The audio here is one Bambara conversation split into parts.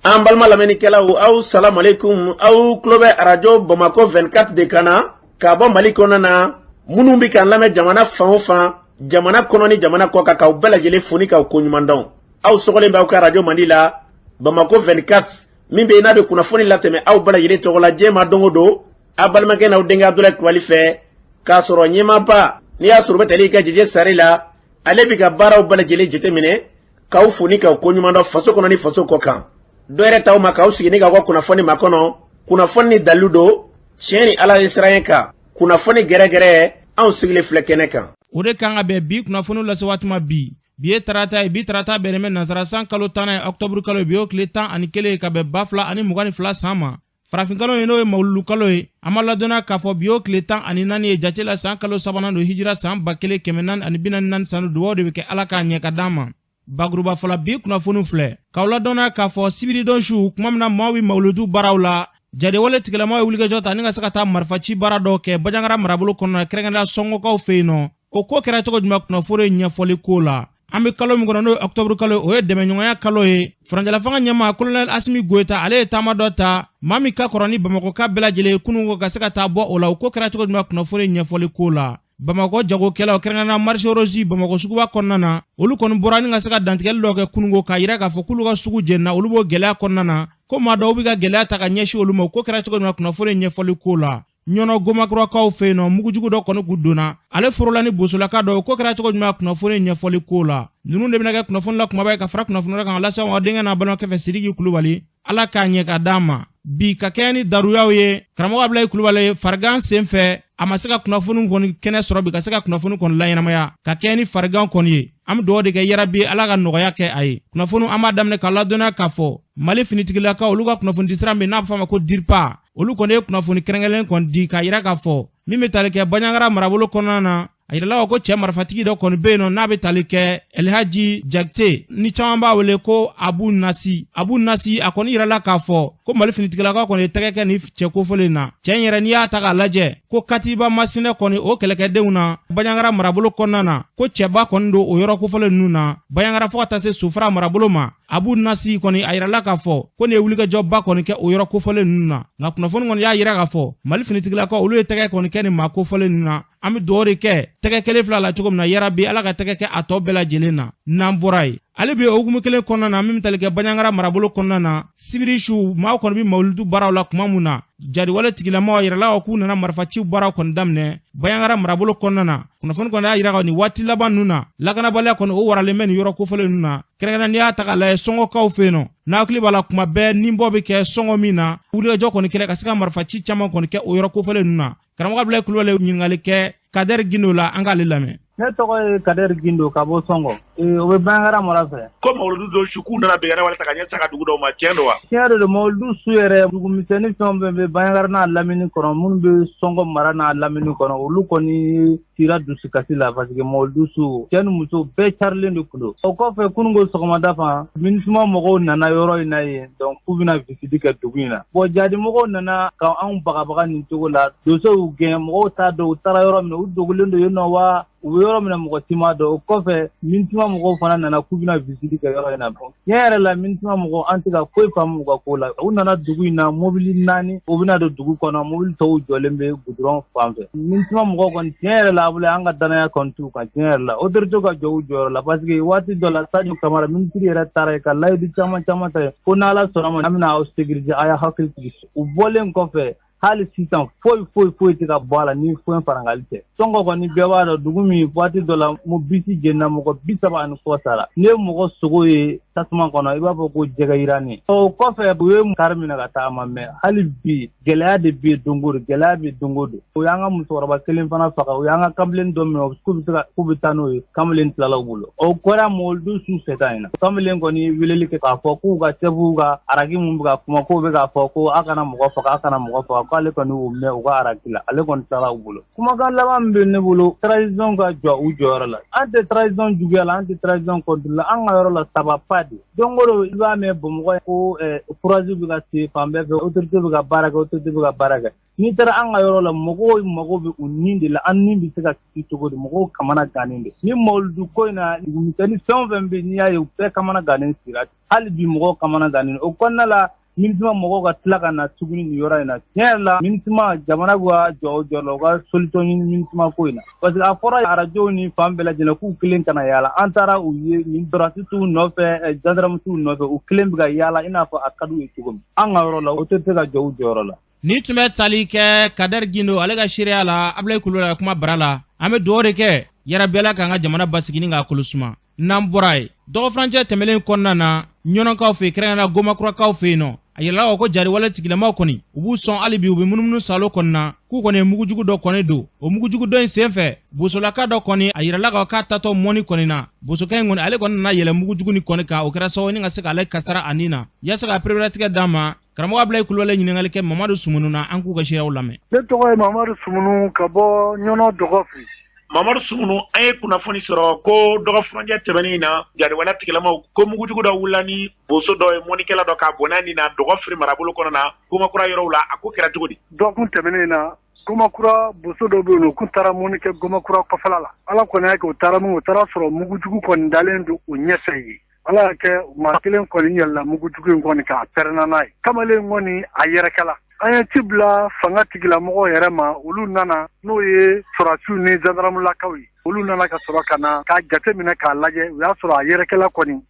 An balima lamɛnnikɛlaw, aw salamalekun. Aw tulo bɛ Arajo Bamakɔ 24 de kan na k'a bɔ Mali kɔnɔna na. Minnu bɛ k'an lamɛn jamana fan o fan, jamana kɔnɔ ni jamana kɔ kan, k'aw bɛɛ lajɛlen fo ni k'aw koɲuman dɔn. Aw sɔgɔlen bɛ aw ka arajo mandi la, Bamakɔ 24, min bɛ yen n'a bɛ kunnafoni latɛmɛ aw bɛɛ lajɛlen tɔgɔ la diɲɛ ma don o don, aw balimakɛ n'aw denkɛ Abudulayi Kulubali fɛ, k'a sɔrɔ ɲɛmaaba n'i y'a sɔrɔ bɛ tali kɛ Jeje Sare la, ale bɛ ka baaraw bɛɛ lajɛlen jateminɛ, k'aw fo ni k'aw koɲuman dɔn faso kɔnɔ ni faso kɔ kan. Dɔ yɛrɛ t'aw ma k'aw sigi ni k'aw ka kunnafoni makɔnɔ, kunnafoni ni dalilu don, tiɲɛ ni Ala ye siran kan, kunnafoni gɛrɛgɛrɛ, anw sigilen filɛ kɛnɛ kan. O de kan ka bɛn bi kunnafoni lase waati ma bi. Bi ye tarata ye. Bi tarata bɛnnen bɛ nansara san kalo 10nan ye, ɔkutɔburu kalo ye. Bi y'o tile 11 ye ka bɛn 2022 san ma. Farafinkalo ye, n'o ye mawuludu kalo ye. An b'a ladɔnniya k'a fɔ bi y'o tile 14 ye jate la. San kalo sabanan don, hijira san 1444 san. Dugaw de bɛ kɛ, Ala k'a ɲɛ ka d'an ma. Bakuruba fɔla, bi kunnafoniw filɛ k'aw ladɔnniya k'a fɔ sibiridon su, tuma min na maaw bɛ mawuludu baaraw la, jadewale tigilamaw ye wulikajɔ ta ni ka se ka taa marifaci baara dɔw kɛ Bajangara marabolo kɔnɔna, kɛrɛnkɛrɛnnenya Sɔngɔkaw fɛ yen nɔ. O ko kɛra cogo jumɛn? Kunnafoni ɲɛfɔli ko la, an bɛ kalo min kɔnɔ, n'o ye ɔkutɔburu kalo, o ye dɛmɛɲɔgɔnya kalo ye. Furancɛlafanga ɲɛmaa Kolonɛli Asimi Goyita, ale ye taama dɔ ta, maa min ka kɔrɔ ni Bamakɔka bɛɛ lajɛlen ye kununko, ka se ka taa bɔ o la. O ko kɛra cogo jumɛn? Kunnafoni ɲɛfɔli ko la, Bamakɔ jagokɛlaw, kɛrɛnkɛrɛnnenya marché rose Bamakɔ suguba kɔnɔna na, olu kɔni bɔra ni ka se ka dantigɛli dɔw kɛ kununko, k'a yira k'a fɔ k'olu ka sugu jenina, olu b'o gɛlɛya kɔnɔna na, ko maa dɔw bɛ ka gɛlɛya ta ka ɲɛsin olu ma. O ko kɛra cogo jumɛn? Kunnafoni ɲɛfɔli ko la, Ɲɔnɔ Gomakurakaw fɛ yen nɔ, mugujugu dɔ kɔni kun donna ale forola ni bosolaka dɔ. Ko kɛra cogo jumɛn? Kunnafoni ɲɛfɔli ko la, ninnu de bɛna kɛ kunnafoni la kumaba ye ka fara kunnafoni wɛrɛ kan lase aw denkɛ n'a balimakɛ fɛ, Sidiki Kulubali. Ala k'a ɲɛ ka d'an ma. Bi ka kɛɲɛ ni daruyaw ye, karamɔgɔ Abulayi Kulubali farigan sen fɛ, a ma se ka kunnafoni kɔni kɛnɛ sɔrɔ bi ka se ka kunnafoni kɔni laɲɛnamaya ka kɛɲɛ ni farigan kɔni ye. An bɛ dugawu de kɛ, yarabi Ala ka nɔgɔya kɛ a ye. Kunnafoni, an b'a daminɛ ka ladɔnniya k'a fɔ Mali finitigilakaw, olu ka kunnafonidisira min n'a bɛ fɔ a ma ko DIRPA, olu kɔni ye kunnafoni kɛrɛnkɛrɛnnen kɔni di k'a yira k'a fɔ min bɛ tali kɛ Banjagara marabolo kɔnɔna na, a yirala ko cɛ marifatigi dɔ kɔni bɛ yen nɔ n'a bɛ tali kɛ Elhaji Jakite, ni caman b'a wele ko Abu Nasi. Abu Nasi, a kɔni yirala k'a fɔ ko Mali finitigilakaw kɔni ye tɛgɛ kɛ ni cɛ kofɔlen na. Cɛ in yɛrɛ, n'i y'a ta k'a lajɛ, ko Katiba Masinɛ kɔni o kɛlɛkɛdenw na Banjagara marabolo kɔnɔna na, ko cɛba kɔni don o yɔrɔ kofɔlen ninnu na, Banjagara fo ka taa se Sofara marabolo ma. Abu Nasi kɔni, a yirala k'a fɔ ko nin ye wulikajɔba kɔni kɛ o yɔrɔ kofɔlen ninnu na. Nka kunnafoni kɔni y'a yira k'a fɔ Mali finitigilakaw, olu ye tɛgɛ kɔni kɛ nin maa kofɔlen ninnu na. An bɛ dugawu de kɛ, tɛgɛ kelen fila la cogo min na, yarabi Ala ka tɛgɛ kɛ a tɔ bɛɛ lajɛlen na. N'an bɔra yen, ale bɛ hukumu kelen kɔnɔna na, min bɛ tali kɛ Banjagara marabolo kɔnɔna na, sibiri su, maaw kɔni bɛ mawuludu baaraw la tuma min na, jadiwale tigilamaw yirala k'u nana marifaciw baaraw kɔni daminɛ Banjagara marabolo kɔnɔna na. Kunnafoni kɔni y'a yira nin waati laban ninnu na, lakanabaliya kɔni o waralen bɛ nin yɔrɔ kofɔlen ninnu na, kɛrɛnkɛrɛn n'i y'a ta k'a lajɛ Sɔngɔkaw fɛ yen nɔ. N'a hakili b'a la, kuma bɛɛ ninbɔ bɛ kɛ Sɔngɔ min na, wulikajɔ kɔni kɛra ka se ka marifaci caman kɔni kɛ o yɔrɔ kofɔlen ninnu na. Karamɔgɔ Abulayi Kulubali ɲininkali kɛ Kadɛri Gindo la, an k'ale lamɛn. Ne tɔgɔ ye Kadɛri Gindo ka bɔ Sɔngɔ, o bɛ Banjagara mara fɛ. Ko mawuludu don su, k'u nana binkanni wale ta ka ɲɛsin a ka dugu dɔw ma, tiɲɛ don wa? Tiɲɛ de don. Mawuludu su yɛrɛ, dugumisɛnnin fɛn o fɛn bɛ Banjagara n'a lamini kɔnɔ, minnu bɛ Sɔngɔ mara n'a lamini kɔnɔ, olu kɔni sira dusukasi la, parce que mawuludu su, cɛ ni muso bɛɛ carilen de tun don. O kɔfɛ, kununko sɔgɔmada fan, MINUSMA mɔgɔw nana yɔrɔ in na yen, donc k'u bɛna visite kɛ dugu in na. Bon, jadi mɔgɔw nana ka anw bagabaga nin cogo la, donsow y'u gɛn, mɔgɔw t'a dɔn u taara yɔrɔ min, u dogolen don yen nɔ wa u bɛ yɔrɔ min na, mɔgɔ si m'a dɔn. O kɔfɛ, MINUSMA mɔgɔw fana nana k'u bɛna visite kɛ yɔrɔ in na. Bon, tiɲɛ yɛrɛ la, MINUSMA mɔgɔw, an tɛ ka foyi faamu u ka ko la. U nana dugu in na, mobili naani, u bɛna don dugu kɔnɔ, mobili tɔw jɔlen bɛ goudron fan fɛ. MINUSMA mɔgɔw kɔni, tiɲɛ yɛrɛ la, Abulaye, an ka danaya kɔni t'u kan. Tiɲɛ yɛrɛ la, autorité ka jɔ u jɔyɔrɔ la, parce que waati dɔ la, Sadio Kamara minisiri yɛrɛ taara yen ka layidu caman caman ta yen ko n'Ala sɔnna ma, an bɛna aw sécuriser, a y'a hakili sigi. U bɔlen kɔfɛ, hali sisan foyi foyi foyi tɛ ka bɔ a la ni foyi farangali tɛ. Sɔngɔ kɔni, bɛɛ b'a dɔn, dugu min waati dɔ la mo bisi jenina, mɔgɔ 30 ani kɔ sara. N'i ye mɔgɔ sogo ye tasuma kɔnɔ, i b'a fɔ ko jɛgɛ yirannen. O kɔfɛ, u ye kari minɛ ka taa, a ma mɛn. Hali bi gɛlɛya de bɛ yen don o don, gɛlɛya bɛ don o don. O y'an ka musokɔrɔba kelen fana faga, o y'an ka kamalen dɔ minɛ k'u bɛ se ka k'u bɛ taa n'o ye, kamalen tilala u bolo. O kɛra mawuludu su fɛ in na. Kamalen kɔni weleli kɛ k'a fɔ k'u ka chef ka araki mun bɛ ka kuma, k'o bɛ k'a fɔ ko a kana mɔgɔ faga, a kana mɔgɔ faga, k'ale kɔni y'o mɛn u ka araki la, ale kɔni tilala u bolo. Kumakan laban min bɛ ne bolo, transition ka jɔ u jɔyɔrɔ la. An tɛ transition juguya la, an tɛ transition contre la. An ka yɔrɔ la, ça va pas. la de. Don o don i b'a mɛn Bamakɔ ko forage bɛ ka se fan bɛɛ fɛ, autorité bɛ ka baara kɛ, autorité bɛ ka baara kɛ. N'i taara an ka yɔrɔ la, mɔgɔw mago bɛ u ni de la, an ni bɛ se ka kisi cogo di? Mɔgɔw kamana gannen de. Ni mawuludu ko in na, dugumisɛnnin fɛn o fɛn bɛ yen, n'i y'a ye u bɛɛ kamana gannen sira. Hali bi mɔgɔw kamana gannen. O kɔnɔna la, MINUSMA mɔgɔw ka tila ka na tuguni nin yɔrɔ in na. Tiɲɛ yɛrɛ la, MINUSMA jamana b'u ka jɔ o jɔ la, u ka solution ɲini MINUSMA ko in na. Parce que a fɔra arajow ni fan bɛɛ lajɛlen k'u kelen kana yaala. An taara u ye nin sɔrɔdasi t'u nɔfɛ, gendarme t'u nɔfɛ, u kelen bɛ ka yaala i n'a fɔ a ka d'u ye cogo min. An ka yɔrɔ la, autorité ka jɔ u jɔyɔrɔ la. Ni tun bɛ tali kɛ Kadɛri Gindo ale ka seereya la Abulayi Kulubali ka kuma bara la. An bɛ dugawu de kɛ yarabi Ala k'an ka jamana basigi ni k'a kolo suma. N'an bɔra yen, dɔgɔfurancɛ tɛmɛlen kɔnɔna na, ɲɔnɔkaw fɛ yen, kɛrɛnkɛrɛnnenya Gomakurakaw fɛ yen nɔ, a yirala ko jariwale tigilamaw kɔni u b'u sɔn hali bi, u bɛ munumunu salo kɔni na, k'u kɔni ye mugujugu dɔ kɔni don. O mugujugu dɔ in senfɛ, bosolaka dɔ kɔni a yirala k'a tatɔ mɔni kɔni na. Bosokɛ in kɔni ale kɔni nana yɛlɛ mugujugu ni kɔni kan, o kɛra sababu ni ka se k'ale kasara a nin na. Yaasa ka pereperelatigɛ d'a ma, karamɔgɔ Abulayi Kulubali ɲininkali kɛ Mamadu Sumunu na, an k'u ka seereyaw lamɛn. Ne tɔgɔ ye Mamadu Sumunu ka bɔ Ɲɔnɔ Dɔgɔfiri. Mamadu Sumunu, an ye kunnafoni sɔrɔ ko dɔgɔfurancɛ tɛmɛnen na, jariwale tigilamaw ko mugujugu dɔ wulila ni boso dɔ ye, mɔnikɛla dɔ k'a bɔnɛ nin na Dɔgɔfiri marabolo kɔnɔ na, Gomakura yɔrɔw la. A ko kɛra cogo di? Dɔgɔkun tɛmɛnen na, Gomakura boso dɔ bɛ yen, u kun taara mɔni kɛ Gomakura kɔfɛla la. Ala kɔni y'a kɛ u taara min, u taara sɔrɔ mugujugu kɔni dalen don u ɲɛfɛ yen. Ala y'a kɛ maa kelen kɔni yɛlɛla mugujugu in kɔni k'a pɛrɛnna n'a ye. Kamalen kɔni a yɛrɛkɛla. An ye ci bila fanga tigilamɔgɔw yɛrɛ ma, olu nana, n'o ye sɔrɔdasiw ni zandaramulakaw ye. Olu nana ka sɔrɔ ka na k'a jate minɛ k'a lajɛ, u y'a sɔrɔ a yɛrɛkɛla kɔni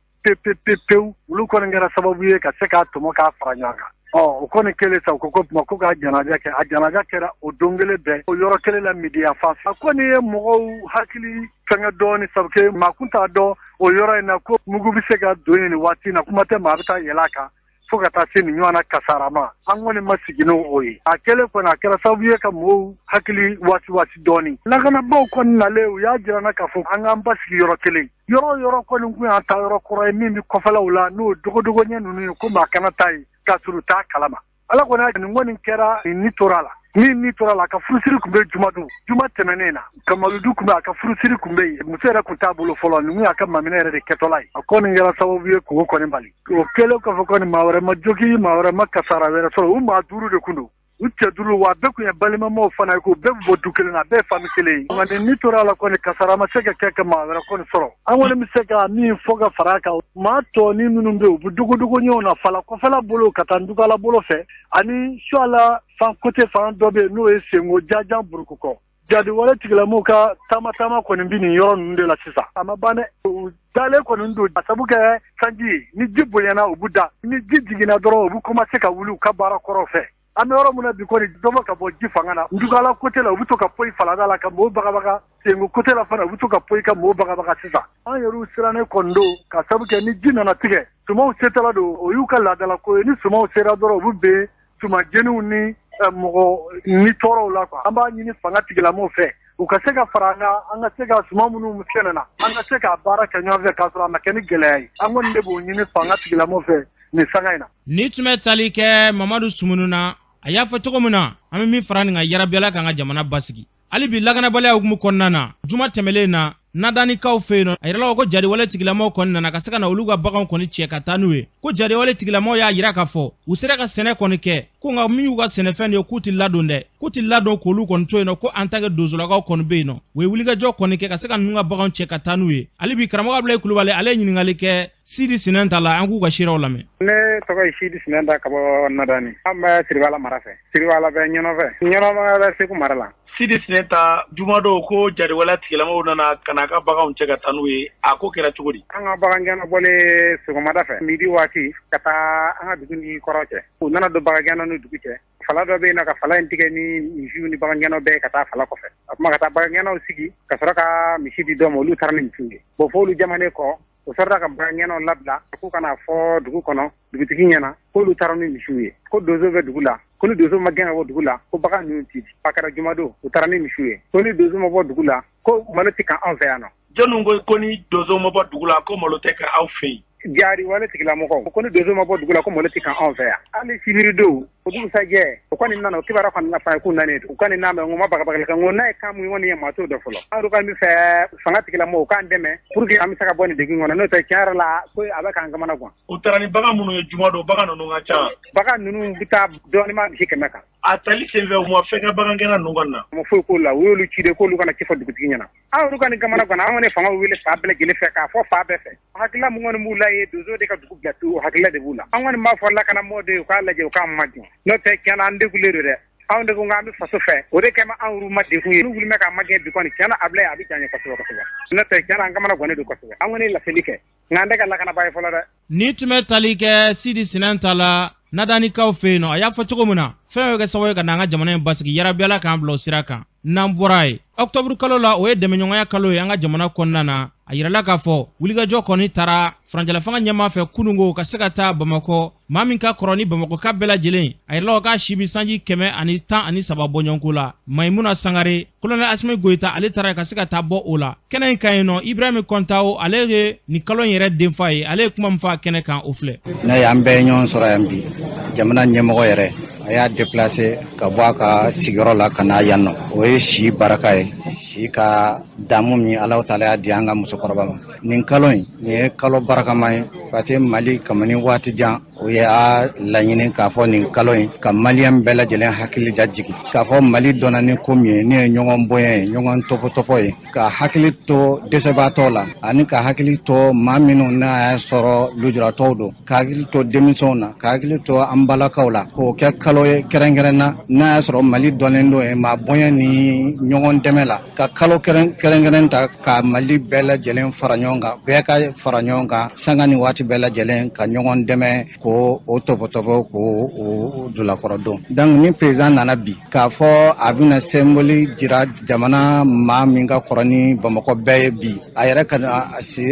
pewu. Olu kɔni kɛra sababu ye ka se k'a tɔmɔ k'a fara ɲɔgɔn kan. Ɔ o kɔni kɛlen sa, u ko ko tuma ko k'a janaja kɛ. A janaja kɛra o don kelen bɛɛ, o yɔrɔ kelen la midi yan fan fɛ. A kɔni ye mɔgɔw hakili fɛngɛ dɔɔni, sabu maa kun t'a dɔn o yɔrɔ in na ko mugu bɛ se ka don yen nin waati in na, kuma tɛ maa bɛ taa yɛlɛ a kan fo ka taa se nin ɲɔgɔn na kasara ma. An kɔni ma sigi n'o ye. A kɛlen kɔni, a kɛra sababu ye ka mɔgɔw hakili wasi dɔɔni. Lakanabaaw kɔni nalen, u y'a jira n na k'a fɔ an k'an basigi yɔrɔ kelen. Yɔrɔ yɔrɔ kɔni kun y'an ta yɔrɔ kɔrɔ ye min bɛ kɔfɛlaw la, n'o dogodogo ɲɛ ninnu ye, ko maa kana taa yen k'a sɔrɔ u t'a kalama. Ala kɔni nin kɔni kɛra, nin ni tora la. Min ni tora la, a ka furusiri tun bɛ jumadon, juma tɛmɛnen na, kamaludu tun bɛ, a ka furusiri tun bɛ yen. Muso yɛrɛ tun t'a bolo fɔlɔ, nin y'a ka maminɛ yɛrɛ de kɛtɔla ye. A kɔni kɛra sababu ye k'o kɔni bali. O kɛlen kɔfɛ kɔni, maa wɛrɛ ma jogi, maa wɛrɛ ma kasara wɛrɛ sɔrɔ. U maa 5 de kun don, u cɛ 5, wa bɛɛ tun ye balimamaw fana ye, k'u bɛɛ bɛ bɔ du kelen na, a bɛɛ ye famille kelen ye. Nka nin ni tora la kɔni, kasara ma se ka kɛ ka maa wɛrɛ kɔni sɔrɔ. An kɔni bɛ se ka min fɔ ka fara a kan, maa tɔ ni minnu bɛ yen, u bɛ dogodogo ɲɔgɔn na fala kɔfɛla bolo ka taa Ndugala bolo fɛ, ani Suala fan côté fan dɔ bɛ yen, n'o ye Senko Jajan Burukukɔ. Jadiwale tigilamɔgɔw ka taama taama kɔni bɛ nin yɔrɔ ninnu de la sisan. A ma ban dɛ, u dalen kɔni don, a sabu kɛ sanji ye. Ni ji bonyana, u b'u da, ni ji jiginna dɔrɔn, u bɛ commencer ka wuli u ka baara kɔrɔ fɛ. An bɛ yɔrɔ min na bi kɔni, dɔ bɔ ka bɔ ji fanga na. Ndugala côté la, u bɛ to ka poyi falada la ka mɔgɔw bagabaga. Senko côté la fana, u bɛ to ka poyi ka mɔgɔw bagabaga sisan. An yɛrɛw sirannen kɔni don, ka sabu kɛ ni ji nana tigɛ, sumanw setɔla don, o y'u ka laadalako ye. Ni sumanw sera dɔrɔn, u bɛ ben suman jeniw ni mɔgɔ ni tɔɔrɔw la quoi. An b'a ɲini fanga tigilamɔgɔw fɛ, u ka se ka fara an kan, an ka se ka suman minnu sɛnɛna, an ka se k'a baara kɛ ɲɔgɔn fɛ k'a sɔrɔ a ma kɛ ni gɛlɛya ye. An kɔni de b'o ɲini fanga tigilamɔgɔw fɛ nin sanga in na. Ni tun bɛ tali kɛ Mamadu Sumunu na, a y'a fɔ cogo min na, an bɛ min fara nin kan, yarabi Ala k'an ka jamana basigi. Hali bi lakanabaliya hukumu kɔnɔna na, juma tɛmɛlen na, Nadanikaw fɛ yen nɔ, a yirala ko jariwale tigilamaw kɔni nana ka se ka na olu ka baganw kɔni cɛ ka taa n'u ye. Ko jariwale tigilamaw y'a yira k'a fɔ u sera ka sɛnɛ kɔni kɛ, ko nka min y'u ka sɛnɛfɛn de ye, k'u tɛ ladon dɛ, k'u tɛ ladon k'olu kɔni to yen nɔ, ko en tant que donsolakaw kɔni bɛ yen nɔ. U ye wulikajɔ kɔni kɛ ka se ka ninnu ka baganw cɛ ka taa n'u ye. Hali bi karamɔgɔ Abulayi Kulubali ale ye ɲininkali kɛ Sidi Sinɛnta la, an k'u ka seerew lamɛn. Ne tɔgɔ ye Sidi Sinɛnta ka bɔ Nadani. An bɛ Siribala mara fɛ. Siribala bɛ Ɲɔnɔ fɛ. Ɲɔnɔ bɛ Segu mara la. Sidi Sinɛnta, jumadon ko jariwale tigilamaw nana ka n'a ka baganw cɛ ka taa n'u ye, a ko kɛra cogo di? An ka bagangɛnna bɔlen sɔgɔmada fɛ midi waati ka taa an ka dugu ni kɔrɔ cɛ. U nana don bagangɛnna ni dugu cɛ. Fala dɔ bɛ yen nɔ, ka fala in tigɛ ni misiw ni bagangɛnnaw bɛɛ ka taa fala kɔfɛ. A kuma ka taa bagangɛnnaw sigi ka sɔrɔ ka misi di dɔw ma, olu taara ni misiw ye. Bon, f'olu jamanen kɔ, u sɔrɔla ka bagangɛnnaw labila k'u kana fɔ dugu kɔnɔ dugutigi ɲɛna k'olu taara ni misiw ye, ko donso bɛ dugu la, ko ni donso ma gɛn ka bɔ dugu la, ko bagan ninnu ti di. A kɛra jumadon, u taara ni misiw ye, ko ni donso ma bɔ dugu la, ko malo tɛ kan anw fɛ yan nɔ. Jɔnni ko ko ni donso ma bɔ dugu la, ko malo tɛ kɛ aw fɛ yen? Jari wale tigilamɔgɔw ko ni donso ma bɔ dugu la ko malo tɛ kan anw fɛ yan. Hali sibiri don o dugusajɛ o kɔni nana o kibaruya kɔni na fɔ an ye k'u nanen don. U kɔni n'a mɛn n ko ma bagabagali kɛ n ko n'a ye kan mun kɔni ye maa t'o dɔn fɔlɔ. An yɛrɛ kɔni bɛ fɛ fanga tigilamɔgɔw k'an dɛmɛ pour que an bɛ se ka bɔ nin degun kɔnɔ n'o tɛ tiɲɛ yɛrɛ la ko a bɛ k'an kamana gan. U taara ni bagan minnu ye juma don bagan ninnu ka ca. Bagan ninnu bɛ taa dɔɔnin ma misi 100 kan. A tali senfɛ u ma fɛn kɛ bagangɛnna ninnu kɔni na. U ma foyi k'o la u y'olu ci de k'olu kana ci fɔ dugutigi ɲɛna. An yɛrɛ kɔni kamana ganna an kɔni fanga wele fan bɛɛ lajɛlen fɛ k'a fɔ fan bɛɛ fɛ. Hakilila mun kɔni b'u la ye donso de ka dugu bila pewu o hakilila de b'u la. An kɔni b'a fɔ lakanamɔgɔw de ye u k'a lajɛ u k'an majɔ. N'o tɛ tiɲɛ na an degunnen don dɛ. Anw de ko k'an bɛ faso fɛ o de kɛma anw yɛrɛw ma degun ye. N'u wuli bɛ k'an magɛn bi kɔni tiɲɛ na a bila a bɛ diya an ye kosɛbɛ kosɛbɛ. N'o tɛ tiɲɛ na an kamana gannen don kosɛbɛ. An kɔni ye laseli kɛ nka an tɛ ka lakanabaa ye fɔlɔ dɛ. Ni tun bɛ tali kɛ Sidi Sinɛnta la Nadanikaw fɛ yen nɔ, a y'a fɔ cogo min na fɛn bɛ kɛ sababu ye ka n'an ka jamana in basigi yarabi Ala k'an bila o sira kan. N'an bɔra yen, ɔkutɔburu kalo la, o ye dɛmɛɲɔgɔnya kalo ye an ka jamana kɔnɔna na. A yirala k'a fɔ wulikajɔ kɔni taara furancɛlafanga ɲɛmaa fɛ kununko ka se ka taa Bamakɔ. Maa min ka kɔrɔ ni Bamakɔka bɛɛ lajɛlen, a yirala k'a si bɛ sanji 113 bɔɲɔgɔnko la, Mayimuna Sangare. Kolonɛli Asimi Goyita ale taara ka se ka taa bɔ o la kɛnɛ in kan yen nɔ. Ibrahim Kɔntawo, ale ye nin kalo in yɛrɛ denfa ye, ale ye kuma min fɔ a kɛnɛ kan, o filɛ. Ne y'an bɛɛ ɲɔgɔn sɔrɔ yan bi. Jamana ɲɛmɔgɔ yɛrɛ a y'a déplacé ka bɔ a ka sigiyɔrɔ la ka na yan nɔ. O ye si baraka ye, si ka damu min Alahu taala y'a di an ka musokɔrɔba ma. Nin kalo in, nin ye kalo barakama ye parce que Mali kabini waati jan o y'a laɲini k'a fɔ nin kalo in ka maliyɛn bɛɛ lajɛlen hakili jajigin k'a fɔ Mali dɔnna ni ko min ye, ne ye ɲɔgɔn bonya ye, ɲɔgɔn tɔpɔtɔpɔ ye, ka hakili to dɛsɛbaatɔ la ani ka hakili to maa minnu n'a y'a sɔrɔ lujuratɔw don, ka hakili to denmisɛnw na, ka hakili to an balakaw la, k'o kɛ kalo ye kɛrɛnkɛrɛn na n'a y'a sɔrɔ Mali dɔnnen don ye maa bonya ni ɲɔgɔn dɛmɛ la, ka kalo kɛrɛnkɛrɛn ta ka Mali bɛɛ lajɛlen fara ɲɔgɔn kan, bɛɛ ka fara ɲɔgɔn kan sanga ni waati bɛɛ lajɛlen ka ɲɔgɔn dɛmɛ k'o o tɔpɔtɔpɔ k'o o dulakɔrɔ don. Donc ni président nana bi k'a fɔ a bɛna symbole jira jamana maa min ka kɔrɔ ni Bamakɔ bɛɛ ye bi, a yɛrɛ ka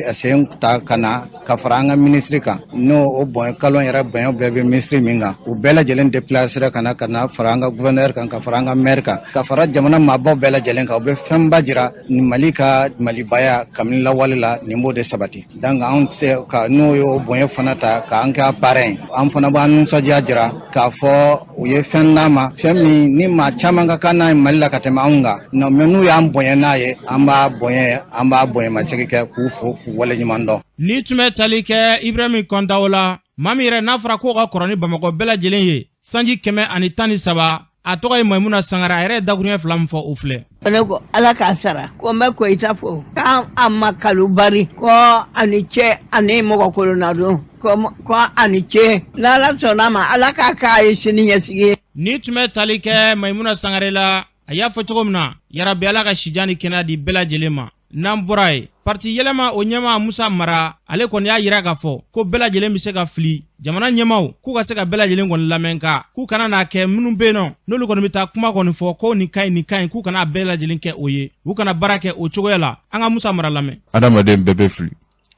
a sen ta ka na ka fara an ka ministre kan, n'o o bonya kalo yɛrɛ bonya bɛɛ bɛ ministre min kan, u bɛɛ lajɛlen déplacer ka na ka na fara an ka gouverneur kan, ka fara an ka maire kan, ka fara jamana maabaw bɛɛ lajɛlen kan. U bɛ fɛnba jira ni Mali ka malibaya kabini lawale la, nin b'o de sabati. Donc anw tɛ se ka n'o y'o bonya fana ta k'an kɛ parrain, an fana b'an nisɔndiya jira k'a fɔ u ye fɛn d'an ma, fɛn min ni maa caman ka kan n'a ye Mali la ka tɛmɛ anw kan. Non, mais n'u y'an bonya n'a ye, an b'a bonya, an b'a bonya masegin kɛ k'u fo k'u waleɲuman dɔn. Ni tun bɛ tali kɛ Ibrahim Kɔntawo la, maa min yɛrɛ n'a fɔra k'o ka kɔrɔ ni Bamakɔ bɛɛ lajɛlen ye sanji 113, a tɔgɔ ye Mayimuna Sangare, a yɛrɛ ye dakuruɲɛ fila min fɔ, o filɛ. Ne ko Ala k'a sara, ko n bɛ Koyita fo k'an a ma kalo bari, ko ani cɛ ani mɔgɔ kolonnadon, ko ani cɛ, n'Ala sɔnna ma, Ala k'a k'a ye sini ɲɛsigi ye. Ni tun bɛ tali kɛ Mayimuna Sangare la, a y'a fɔ cogo min na, yarabi Ala ka sijan ni kɛnɛya di bɛɛ lajɛlen ma. N'an bɔra yen, parti yɛlɛma o ɲɛmaa Musa Mara, ale kɔni y'a yira k'a fɔ ko bɛɛ lajɛlen bɛ se ka fili. Jamana ɲɛmaaw k'u ka se ka bɛɛ lajɛlen kɔni lamɛn, nka k'u kana n'a kɛ minnu bɛ yen nɔ n'olu kɔni bɛ taa kuma kɔni fɔ ko nin ka ɲi, nin ka ɲi, k'u kana bɛɛ lajɛlen kɛ o ye, u kana baara kɛ o cogoya la. An ka Musa Mara lamɛn. Adamaden bɛɛ bɛ fili,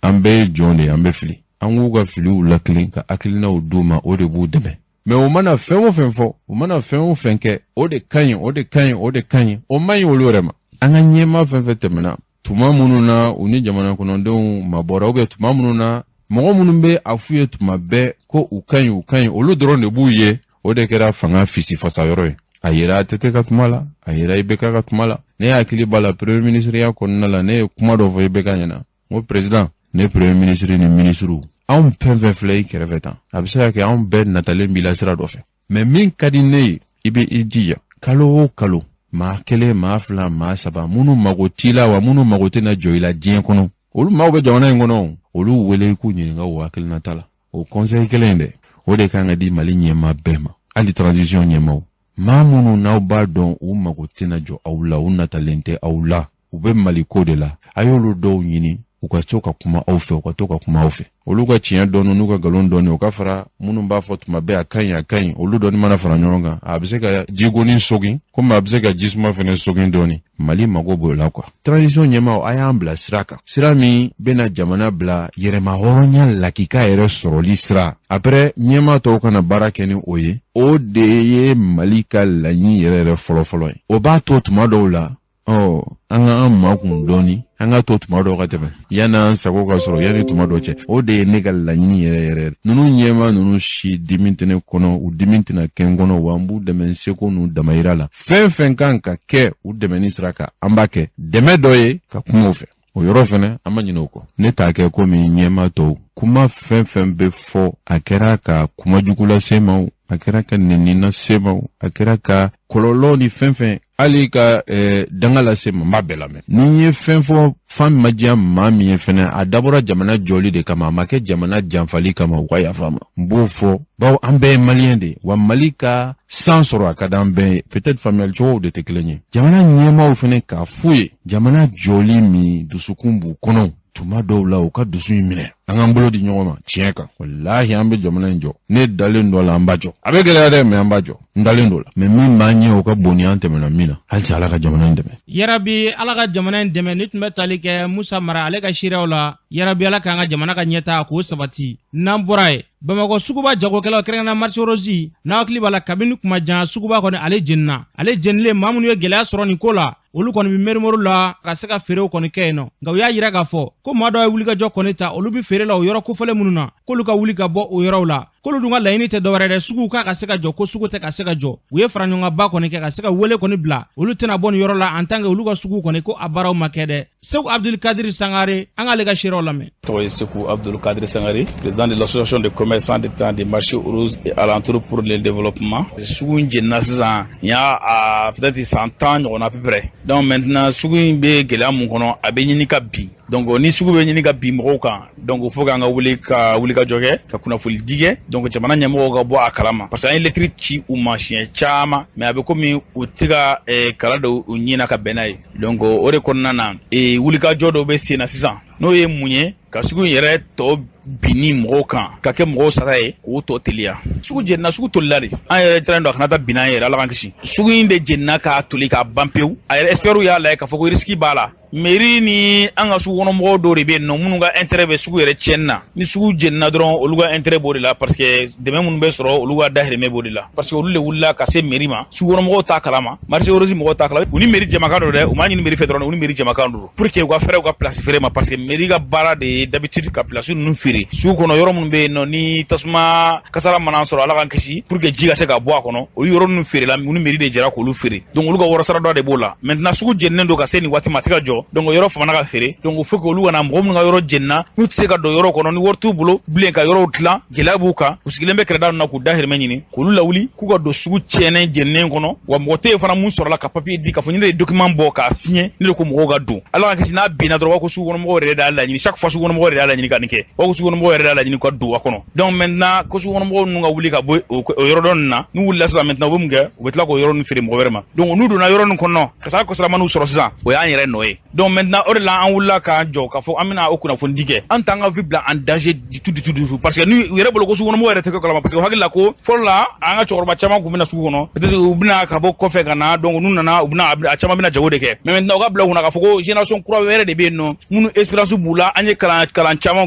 an bɛɛ ye jɔn de ye, an bɛ fili. An k'u ka filiw lakilen ka hakilinaw d'u ma, o de b'u dɛmɛ. Mais u mana fɛn o fɛn fɔ, u mana fɛn o fɛn kɛ, o de ka ɲi, o de ka ɲi, o de ka ɲi, o man ɲi olu yɛrɛ ma. An ka ɲɛmaa fɛn fɛn tɛmɛna, tuma minnu na u ni jamana kɔnɔdenw mabɔra, ou bien tuma minnu na mɔgɔ minnu bɛ a f'u ye tuma bɛɛ ko u ka ɲi, u ka ɲi, olu dɔrɔn de b'u ye, o de kɛra fanga fisifasa yɔrɔ ye. A yera ATT ka kuma la, a yera IBK ka kuma la. Ne hakili b'a la, premier ministre ya kɔnɔna la, ne ye kuma dɔ fɔ IBK ɲɛna, n ko président, ne premier ministre ni ministre, anw fɛn fɛn filɛ i kɛrɛfɛ tan, a bɛ se ka kɛ anw bɛɛ natalen b'i la sira dɔ fɛ, mais min ka di ne ye, i bɛ i jija kalo o kalo, maa kelen, maa fila, maa saba, minnu mago t'i la wa minnu mago tɛna jɔ i la diɲɛ kɔnɔ, olu maaw bɛ jamana in kɔnɔ, olu wele i k'u ɲininka u hakilinata la. O conseil kelen in dɛ, o de kan ka di Mali ɲɛmaa bɛɛ ma, hali transition ɲɛmaaw. Maa minnu n'aw b'a dɔn u mago tɛna jɔ aw la, u natalen tɛ aw la, u bɛ Mali ko de la, a y'olu dɔw ɲini u ka to ka kuma aw fɛ, u ka to ka kuma aw fɛ. Olu ka tiɲɛ dɔɔni n'u ka nkalon dɔɔni, o ka fara minnu b'a fɔ tuma bɛɛ a ka ɲi, a ka ɲi, olu dɔɔni mana fara ɲɔgɔn kan, a bɛ se ka jigoni sogin, komi a bɛ se ka jisuma fɛnɛ sogin dɔɔni. Mali mago b'o la quoi. Transition ɲɛmaaw, a y'an bila sira kan, sira min bɛna jamana bila yɛrɛma hɔrɔnya lakika yɛrɛ sɔrɔli sira. Après ɲɛmaa tɔw kana baara kɛ ni o ye, o de ye Mali ka laɲini yɛrɛ yɛrɛ fɔlɔfɔlɔ ye. O b'a to tuma dɔw la Ɔ, an ka an makun dɔɔni, an ka to tuma dɔ ka tɛmɛ yan'an sago ka sɔrɔ, yanni tuma dɔ cɛ. O de ye ne ka laɲini yɛrɛ yɛrɛ. Ninnu ɲɛma ninnu si dimi tɛ ne kɔnɔ, u dimi tɛna kɛ n kɔnɔ, wa n b'u dɛmɛ n seko n'u damayira la. Fɛn fɛn kan ka kɛ u dɛmɛni sira kan, an b'a kɛ. Dɛmɛ dɔ ye ka kuma u fɛ, o yɔrɔ fɛnɛ, an ma ɲinɛ o kɔ. Ne t'a kɛ komi ɲɛma tɔw. Kuma fɛn fɛn bɛ fɔ, a kɛra ka kuma jugu lase ma o, a kɛra ka nɛni lase ma o, a kɛra ka kɔlɔlɔ ni fɛn fɛn, hali ka danga lase ma, n b'a bɛɛ lamɛn. Ni n ye fɛn fɔ, fan ma diya maa min ye fɛnɛ, a dabɔra jamana jɔli de kama, a ma kɛ jamana janfali kama, u ka yafa ma. N b'o fɔ bawo an bɛɛ ye Maliyɛn de ye, wa Mali ka san sɔrɔ, a ka d'an bɛɛ ye. Peut-être faamuyali cogow de tɛ kelen ye. Jamana ɲɛmaaw fɛnɛ, k'a f'u ye, jamana jɔli min dusukun b'u kɔnɔ, tuma dɔw la u ka dusu in minɛ, an k'an bolo di ɲɔgɔn ma tiɲɛ kan. Walahi, an bɛ jamana in jɔ. Ne dalen dɔ la, an b'a jɔ. A bɛ gɛlɛya dɛ, mɛ an b'a jɔ, n dalen dɔ la. Mɛ min b'an ɲɛ, o ka bon ni an tɛmɛna min na. Halisa, Ala ka jamana in dɛmɛ. Yarabi, Ala ka jamana in dɛmɛ. Ni tun bɛ tali kɛ Musa Mara ale ka seereyaw la. Yarabi, Ala k'an ka jamana ka ɲɛta k'o sabati. N'an bɔra ye, Bamakɔ suguba jagokɛlaw, kɛrɛnkɛrɛnna marché rose, n'a hakili b'a la, kabini kuma jan suguba kɔni ale jenina. Ale jenilen, maa minnu ye gɛlɛya sɔrɔ nin ko la, olu kɔni bɛ mɛrimoro la ka se ka feerew kɔni kɛ yen nɔ. Nka u y'a yira k'a fɔ ko maa dɔ ye wulikajɔ kɔni ta, olu bɛ feere la o yɔrɔ kofɔlen minnu na, k'olu ka wuli ka bɔ o yɔrɔw la, k'olu dun ka laɲini tɛ dɔwɛrɛ dɛ, suguw k'a ka se ka jɔ, ko sugu tɛ ka se ka jɔ. U ye faraɲɔgɔnba kɔni kɛ ka se ka wele kɔni bila, olu tɛna bɔ nin yɔrɔ la en tant que olu ka sugu kɔni ko a baaraw ma kɛ dɛ. Segu Abdulkadir Sangare, an k'ale ka seerew lamɛn. Tɔgɔ ye Sekou Abdul Kadir Sangare, président de l'association de commerçants de temps des marchés roses et alentours pour le développement. Sugu in jenina sisan, nin y'a a peut-être san 10 ɲɔgɔn à peu près. Donc maintenant, sugu in bɛ gɛlɛya mun kɔnɔ, a bɛ ɲini ka bin. Donc ni sugu bɛ ɲini ka bin mɔgɔw kan, donc faut k'an ka wuli ka wuli ka jɔ kɛ, ka kunnafoni di kɛ, donc jamana ɲɛmɔgɔw ka bɔ a kalama, parce que an ye lettre ci u ma siɲɛ caman, mais a bɛ komi u tɛ ka kala don u ɲin na ka bɛn n'a ye. Donc o de kɔnɔna na, wulikajɔ dɔw bɛ sen na sisan, n'o ye mun ye? Ka sugu in yɛrɛ tɔ binni mɔgɔw kan ka kɛ mɔgɔw sara ye, k'o tɔ teliya. Sugu jenina, sugu tolila de. An yɛrɛ tiran don a kana taa bin an yɛrɛ, Ala k'an kisi. Sugu in de jenina k'a toli k'a ban pewu. A yɛrɛ experts y'a lajɛ k'a fɔ ko risque b'a la. Mairie ni an ka sugu kɔnɔmɔgɔw dɔw de bɛ yen nɔ, minnu ka intérêt bɛ sugu yɛrɛ tiɲɛni na. Ni sugu jenina dɔrɔn, olu ka intérêt b'o de la, parce que dɛmɛ minnu bɛ sɔrɔ, olu ka dahirimɛ b'o de la, parce que olu de wulila ka se mairie ma. Sugu kɔnɔmɔgɔw t'a kalama, marché rose mɔgɔw t'a kalama. U ni mairie jɛmakan don dɛ, u m'a ɲini mairie fɛ dɔrɔn, u ni mairie jɛmakan don pour que u ka fɛrɛ u ka place feere ma, parce que mairie ka baara de ye d'habitude ka place ninnu feere sugu kɔnɔ, yɔrɔ minnu bɛ yen nɔ ni tasuma kasara mana sɔrɔ, Ala k'an kisi, pour que ji ka se ka bɔ a kɔnɔ. Olu yɔrɔ ninnu feerela, u ni mairie de jɛra k'olu feere. Donc olu ka wɔrɔ sara dɔ de b'o la. Maintenant, sugu jeninen don ka se nin waati ma, a tɛ ka jɔ, donc yɔrɔ famana ka feere. Donc faut que olu kana mɔgɔ minnu ka yɔrɔ jenina, n'u tɛ se ka don yɔrɔ kɔnɔ, ni wari t'u bolo bilen ka yɔrɔw dilan, gɛlɛya b'u kan, u sigilen bɛ kɛrɛda ninnu na k'u dahirimɛ ɲini, k'olu lawuli k'u ka don sugu tiɲɛnen jeninen kɔnɔ. Wa mɔgɔ tɛ yen fana mun sɔrɔla ka papier di k'a fɔ ni ne ye document bɔ k'a signer, ne de ko mɔgɔw ka don. Ala ka kisi, n'a binna dɔrɔn, ko sugu kɔnɔmɔgɔw yɛrɛ de y'a laɲini. Chaque fois, sugu kɔnɔmɔgɔw yɛrɛ y'a laɲini ka nin kɛ, ko sugu kɔnɔmɔgɔw yɛrɛ y'a laɲini ka don a kɔnɔ. Donc maintenant, ko sugu kɔnɔmɔgɔw ninnu ka wuli ka bɔ o yɔrɔ dɔ ninnu na. N'u wulila sisan maintenant, u bɛ mun kɛ? U bɛ tila k'o yɔrɔ ninnu feere mɔgɔ wɛrɛ ma. Donc n'u donna yɔrɔ ninnu kɔnɔ, kasara kɔsara man'u sɔrɔ sisan, o y'an yɛrɛ nɔ ye. Donc maintenant, o de la an wulila k'an jɔ k'a fɔ an bɛna o kunnafoni di kɛ. An t'an ka vie bila en danger du tout, du tout, du tout, parce que ni u yɛrɛ bolo ko sugukɔnɔmɔgɔw yɛrɛ tɛ kɛ kalama, parce que u hakili la ko fɔlɔ la, an ka cɛkɔrɔba caman tun bɛ na sugu kɔnɔ, peut-être u bɛna ka bɔ kɔfɛ ka na. Donc n'u nana, u bɛna a caman bɛna jago de kɛ. Mais maintenant, u ka bila u kunna k'a fɔ ko génération kura wɛrɛ de bɛ yen nɔ, minnu expérience b'u la, an ye kalan kalan caman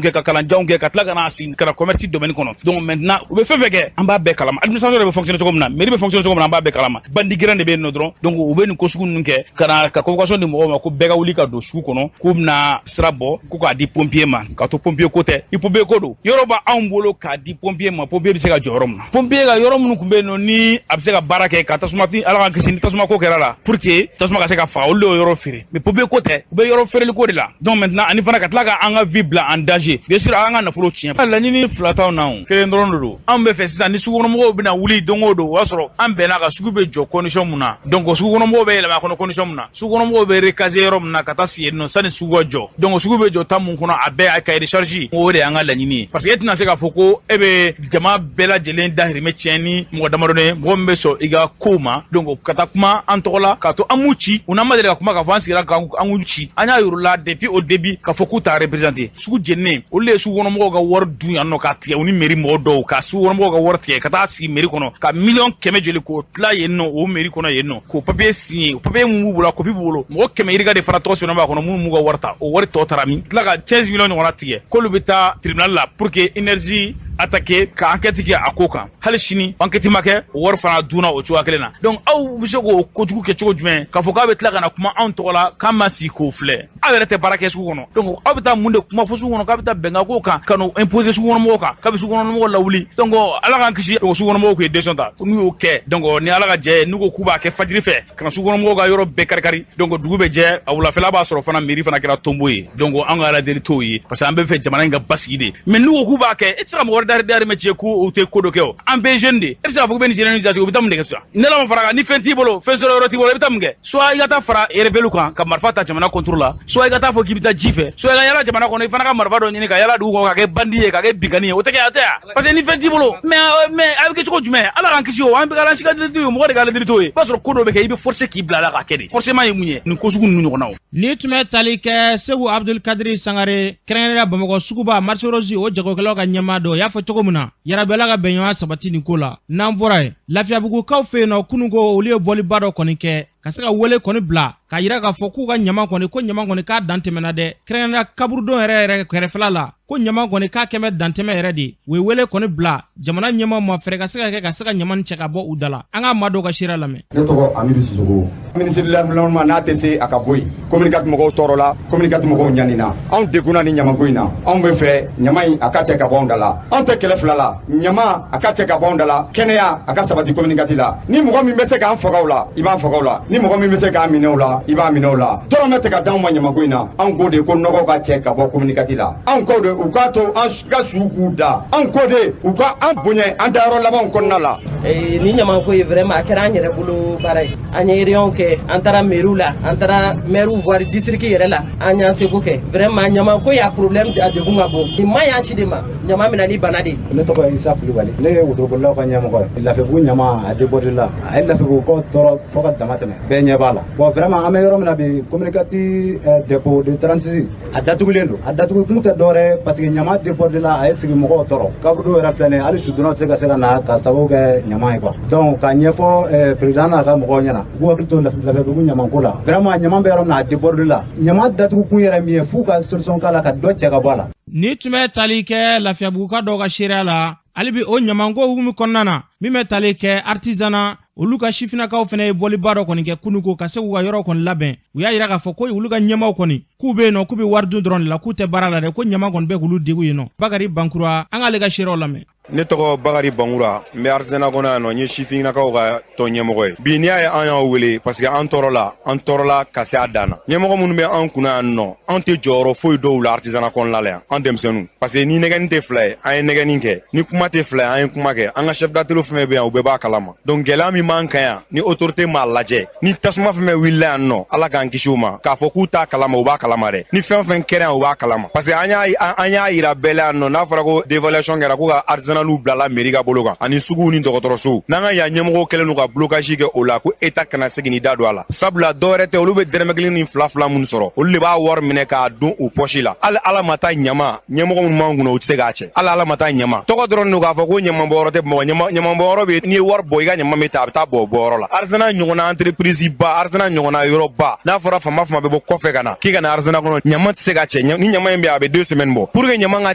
kɛ, ka kalanjanw kɛ, ka tila ka na sigi ka na commerce domaine kɔnɔ. Donc maintenant, u bɛ fɛn fɛn kɛ, an b'a bɛɛ kalama. Administration yɛrɛ bɛ fonctionner cogo min na, mairie bɛ fonctionner cogo min na, an b'a bɛɛ kalama. Bandi gɛrɛn de bɛ yen nɔ dɔrɔn. Donc u bɛ nin ko sugu ninnu kɛ ka na ka convocation di mɔgɔw ma ko bɛɛ ka wuli ka don sugu kɔnɔ, k'u bɛna sira bɔ ko k'a di pompier ma. K'a to pompier ko tɛ, ni pompier ko don, yɔrɔ b'anw bolo k'a di pompier ma, pompier bɛ se ka jɔ yɔrɔ min na, pompier ka yɔrɔ minnu tun bɛ yen nɔ, ni a bɛ se ka baara kɛ ka tasuma, ni Ala k'an kisi, ni tasuma ko kɛra la, pour que tasuma ka se ka faga, olu de y'o yɔrɔ feere. Mais pompier ko tɛ, u bɛ yɔrɔ feereli ko de la. Donc maintenant, ani fana ka tila ka an ka vie bila en danger, bien sûr, an ka nafolo tiɲɛ. Laɲini fila t'anw na, o kelen dɔrɔn de don. Anw bɛ fɛ sisan, ni sugukɔnɔmɔgɔw bɛna wuli don o don, o y'a sɔrɔ an bɛnna ka sugu bɛ jɔ condition mun na. Donc sugukɔnɔmɔgɔw bɛ yɛlɛma a kɔnɔ condition mun na, sugukɔnɔmɔgɔw bɛ recaser yɔrɔ min na ka taa sigi yen nɔ sani sugu ka jɔ. Donc sugu bɛ jɔ temps mun kɔnɔ, a bɛɛ a cahier de charge, o de y'an ka laɲini ye, parce que e tɛna se k'a fɔ ko e bɛ jama bɛɛ lajɛlen dahirimɛ tiɲɛ ni mɔgɔ damadɔni ye, mɔgɔ min bɛ sɔn i ka kow ma. Donc ka taa kuma an tɔgɔ la k'a to an m'u ci, u n'an ma deli ka kuma k'a fɔ an sigira k'an k'u ci. An y'a yir'u la depuis au début k'a fɔ k'u t'a représenter. Sugu jeninen, olu de ye sugukɔnɔmɔgɔw ka wari dun yan nɔ k'a tigɛ, u ni mairie mɔgɔ dɔw ka sugukɔnɔmɔgɔw ka wari tigɛ ka taa sigi mairie kɔnɔ, ka miliyɔn 100 joli k'o tila yen nɔ, o mairie kɔnɔ yen nɔ, k'o papier signé. O papier mun b'u bolo, a copie b'u bolo. Mɔgɔ 100 yirika de fana tɔgɔ sɛbɛnnen b'a kɔnɔ, minnu m'u ka wari ta. O wari tɔ taara min? Tila ka 15 millions ɲɔgɔnna tigɛ k'olu bɛ taa tribunal la pour que énergie attaquer ka enquête kɛ a ko kan. Hali sini enquête ma kɛ, o wari fana dunna o cogoya kelen na. Donc aw bɛ se k'o kojugu kɛ cogo jumɛn k'a fɔ k'a bɛ tila ka na kuma anw tɔgɔ la k'an ma sigi k'o filɛ? Aw yɛrɛ tɛ baara kɛ sugu kɔnɔ, donc aw bɛ taa mun de kuma fɔ sugu kɔnɔ k'a bɛ taa bɛnkan ko kan ka n'o imposer sugu kɔnɔ mɔgɔw kan, k'a bɛ sugu kɔnɔ mɔgɔw lawuli? Donc Ala k'an kisi, o sugu kɔnɔ mɔgɔw k'u décision ta. N'u y'o kɛ, donc ni Ala ka jɛ ye, n'u ko k'u b'a kɛ fajiri fɛ ka na sugu kɔnɔ mɔgɔw ka yɔrɔ bɛɛ kari-kari, donc dugu bɛ jɛ, a wulafɛla b'a sɔrɔ fana mairie fana kɛra tombo ye. Donc an ka Ala deli t'o ye, parce que an bɛ fɛ jamana in ka basigi de. Mais n'u ko k'u b'a kɛ, e tɛ se ka mɔgɔ wɛrɛ dahirimɛ tiɲɛ k'u tɛ ko dɔ kɛ. O an bɛɛ ye jeune de ye, e bɛ se k'a fɔ k'u bɛ nin jeune jate, u bɛ taa mun de kɛ sisan? Ni Ala ma fara kan, ni fɛn t'i bolo, fɛn sɔrɔ yɔrɔ t'i bolo, i bɛ taa mun kɛ? Soit i ka taa fara rebelle kan ka marifa ta jamana contre la, soit i ka taa fɔ k'i bɛ taa ji fɛ, soit i ka yala jamana kɔnɔ, i fana ka marifa dɔ ɲini ka yala dugu kɔnɔ ka kɛ bandit ye, ka kɛ binkani ye. O tɛ kɛ, a tɛ yan, parce que ni fɛn t'i bolo. Mais a bɛ kɛ cogo jumɛn? Ala k'an kisi o, an bɛ ka si ka deli t'o ye, mɔgɔ de ka deli t'o ye. I b'a sɔrɔ ko dɔ bɛ kɛ, i bɛ forcer k'i bila a la k'a kɛ de. Forcément ye mun ye? Nin ko sugu ninnu ɲɔgɔnnaw. Ni tun bɛ tali kɛ Segu Abdulkadiri Sangare, kɛrɛnkɛrɛnnenya Bamakɔ suguba marché rose, o jagokɛlaw ka ɲɛmaa dɔ y'a fɔ cogo min na, yarabi Ala ka bɛnɲɔgɔnya sabati nin ko la. N'an bɔra yen, Lafiyabugukaw fɛ yen nɔ, kunun ko olu ye bɔliba dɔ kɔni kɛ ka se ka wele kɔni bila k'a yira k'a fɔ k'u ka ɲama kɔni, ko ɲama kɔni k'a dan tɛmɛna dɛ, kɛrɛnkɛrɛnnenya kaburudon yɛrɛ yɛrɛ kɛrɛfɛla la, ko ɲama kɔni k'a kɛmɛ dantɛmɛ yɛrɛ de. U ye wele kɔni bila jamana ɲɛmaw ma, fɛɛrɛ ka se ka kɛ ka se ka ɲama cɛ ka bɔ u da la. An ka maa dɔw ka seereya lamɛn. Ne tɔgɔ Amidu Sisoko. Ministre de l'Environnement, n'a tɛ se, a ka bɔ yen. Commune 4 mɔgɔw tɔɔrɔla, commune 4 mɔgɔw ɲanina, anw degunna ni ɲamako in na. Anw bɛ fɛ ɲama in a ka cɛ ka bɔ anw da la. Anw tɛ kɛlɛ fila la. Ɲama a ka cɛ ka bɔ anw da la, kɛnɛya a ka sabati commune 4 la. Ni mɔgɔ min bɛ se k'an faga o la, i b'an faga o la. Ni mɔgɔ min bɛ se k'an minɛ o la, i b'a minɛ o la. Dɔrɔmɛ tɛ ka d'anw ma ɲamako in na. Anw ko de ko nɔgɔ ka cɛ ka bɔ commune 4 la. Anw ko de u k'a to an ka suw k'u da. Anw ko de u ka an bonya an dayɔrɔ labanw kɔnɔna la. Ni ɲamanko ye, vraiment a kɛra an yɛrɛ bolo baara ye. An ye réunion kɛ, an taara mairie la, an taara maire voir district yɛrɛ la, an y'an seko kɛ. Vraiment ɲamanko y'a problème, a degun ka bon. Nin ma y'an si de ma, ɲama bɛ na ni bana de ye. Ne tɔgɔ ye Isa Kulubali, ne ye wotorobolila ka ɲɛmɔgɔ ye. Lafiyabugu ɲama a débordé la, a ye Lafiyabugukaw tɔɔrɔ fo ka dama tɛmɛ, bɛɛ ɲɛ b'a la. Bon, vraiment an bɛ yɔrɔ min na bi, commune 4 dépôt de 36 a datugulen don. A datugu kun tɛ dɔwɛrɛ, parce que ɲama débordé la, a ye sigi mɔgɔw tɔɔrɔ. Kaburudo yɛrɛ filɛ nin ye, hali sudonnaw tɛ se ka na ka sababu kɛ ɲama ye quoi. Donc k'a ɲɛfɔ président n'a ka mɔgɔw ɲɛna, u k'u hakili to Lafiyabugu ɲamanko la. Vraiment ɲama bɛ yɔrɔ min na, a débordé la. Ɲama datugu kun yɛrɛ min ye, f'u ka solution k'a la ka dɔ cɛ ka bɔ a la. Ni tun bɛ tali kɛ Lafiyabuguka dɔw ka seereya la. Hali bi o ɲamanko hukumu kɔnɔna na, min bɛ tali kɛ artisanat, olu ka sifinnakaw fana ye bɔliba dɔ kɔni kɛ kununko ka se k'u ka yɔrɔ kɔni labɛn. U y'a yira k'a fɔ ko olu ka ɲɛmaw kɔni k'u bɛ yen nɔ, k'u bɛ wari dun dɔrɔn de la, k'u tɛ baara la dɛ, ko ɲama kɔni bɛ k'olu degun yen nɔ. Bakari Bankura, an k'ale ka seerew lamɛn. Ne tɔgɔ Bakari Bangura, n bɛ artisanat kɔnɔ yan nɔ, n ye sifinnakaw ka tɔn ɲɛmɔgɔ ye. Bi n'i y'a ye an y'aw wele, parce que an tɔɔrɔ la, an tɔɔrɔla ka se a dan na. Ɲɛmɔgɔ minnu bɛ an kunna yan nɔ, an tɛ jɔyɔrɔ foyi dɔw la artisanat kɔnɔna la yan, an denmisɛnninw, parce que ni nɛgɛni tɛ fila ye, an ye nɛgɛni kɛ, ni kuma tɛ fila ye, an ye kuma kɛ. An ka chef d'atelier fɛn fɛn bɛ yan, u bɛɛ b'a kalama. Donc gɛlɛya min b'an kan yan, ni autorité m'a lajɛ, ni tasuma fɛn fɛn wulila yan nɔ, Ala k'an kisi o ma, k'a fɔ k'u t'a kalama, u b'a kalama dɛ. Ni fɛn fɛn kɛra yan, u b'a kalama, parce que an y'a yira bɛɛ la yan nɔ. N'a fɔra ko dévaluation kɛra, ko ka artisanatw bilala mairie ka bolo kan, ani suguw ni dɔgɔtɔrɔsow, n'an ka yan ɲɛmɔgɔw kɛlen don ka blocage kɛ o la, ko État kana se k'i da don a la, sabula dɔwɛrɛ tɛ, olu bɛ dɛrɛmɛ kelen ni fila fila minnu sɔrɔ, olu de b'a wari minɛ k'a don u pɔsi la. Hali Ala ma taa ɲama, ɲɛmɔgɔ minnu b'an kunna, u tɛ se k'a cɛ. Hali Ala ma taa ɲama tɔgɔ dɔrɔn don k'a fɔ ko ɲama bɔyɔrɔ tɛ Bamakɔ. Ɲama bɔyɔrɔ bɛ, n'i ye wari bɔ, i ka ɲama bɛ ta, a bɛ taa bɔ o bɔyɔrɔ la. Artisanat ɲɔgɔnna entreprise ba, artisanat ɲɔgɔnna yɔrɔ ba, n'a fɔra fama fama bɛ bɔ kɔfɛ ka na k'i ka na artisanat kɔnɔ, ɲama tɛ se ka cɛ. Ni ɲama in bɛ, a bɛ 2 semaines bɔ. Pour que ɲama ka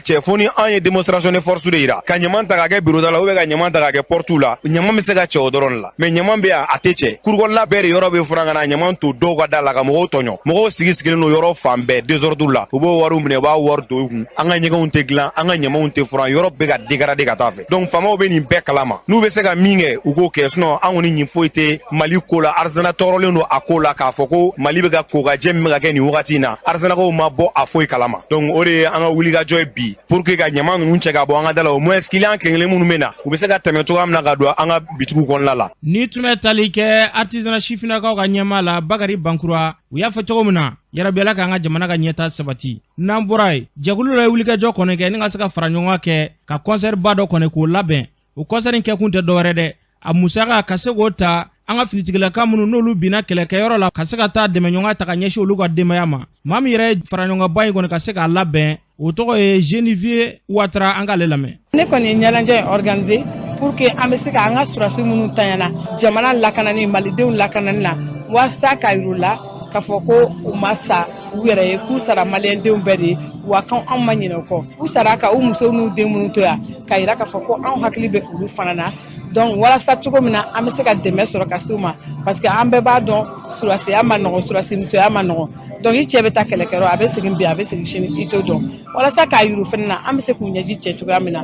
cɛ, fo ni an ye démonstration de force de yira, ka ɲama ta ka kɛ bureau da la, ou bien ka ɲama ta ka kɛ porte la, ɲama bɛ se ka cɛ o dɔrɔn de la. Mais ɲama bɛ yan, a tɛ cɛ. Kurukɔnɔla bɛɛ de yɔrɔ bɛ furan ka na ɲama to dɔw ka da la ka mɔgɔw tɔɲɔ. Mɔgɔw sigi sigilen don yɔrɔ fan bɛɛ désordre la. U b'o wariw minɛ, u b'a wari don u kun. An ka ɲɛgɛnw tɛ dilan, an ka ɲamaw tɛ furan, yɔrɔ bɛ ka dégrader ka taa fɛ. Donc faamaw bɛ nin bɛɛ kalama, n'u bɛ se ka min kɛ, u k'o kɛ. Sinon an kɔni ɲin foyi tɛ Mali ko la. Artisanat tɔɔrɔlen don a ko la, k'a fɔ ko Mali bɛ ka kokajɛ min bɛ ka kɛ nin wagati in na, artisanatkaw ma bɔ a foyi kalama. Donc o de ye an ka wulikajɔ ye bi, pour que ka ɲama ninnu cɛ ka bɔ an ka da la, au moins client kelen kelen minnu bɛ na, u bɛ se ka tɛmɛ cogoya min na ka don an ka bitigiw kɔnɔna la. Ni tun bɛ tali kɛ artisanat sifinnakaw ka ɲɛmaa la, Bakari Bankura, u y'a fɔ cogo min na, yarabi Ala k'an ka jamana ka ɲɛta sabati. N'an bɔra yen, jɛkulu dɔ ye wulikajɔ kɔni kɛ ni ka se ka fara ɲɔgɔn kɛ ka concert ba dɔ kɔni k'o labɛn. O concert in kɛkun tɛ dɔwɛrɛ dɛ, a musaka ka se k'o ta an ka finitigilaka minnu n'olu binna kɛlɛkɛyɔrɔ la, ka se ka taa dɛmɛɲɔgɔn ta ka ɲɛsin olu ka denbaya ma. Maa min yɛrɛ ye faraɲɔgɔnba in kɔni ka se k'a labɛn, o tɔgɔ ye Genevieve Watara. An k'ale lamɛn. Ne kɔni ye ɲɛnajɛ in organiser pour que an bɛ se ka an ka sɔrɔdasi minnu tanyana jamana lakanani, malidenw lakanani na, walasa ka yir'u la k'a fɔ ko u ma sa. u yɛrɛ ye, k'u sara maliyɛndenw bɛɛ de ye, wa kan anw ma ɲinɛ o kɔ. U sara ka u musow n'u den minnu to yan, k'a yira k'a fɔ ko anw hakili bɛ olu fana na. Donc walasa cogo min na an bɛ se ka dɛmɛ sɔrɔ ka se u ma, parce que an bɛɛ b'a dɔn surasiya ma nɔgɔn, surasi musoya ma nɔgɔn. Donc i cɛ bɛ taa kɛlɛkɛyɔrɔ, a bɛ segin bi, a bɛ segin sini, i t'o dɔn. Walasa k'a yir'u fana na an bɛ se k'u ɲɛji cɛ cogoya min na.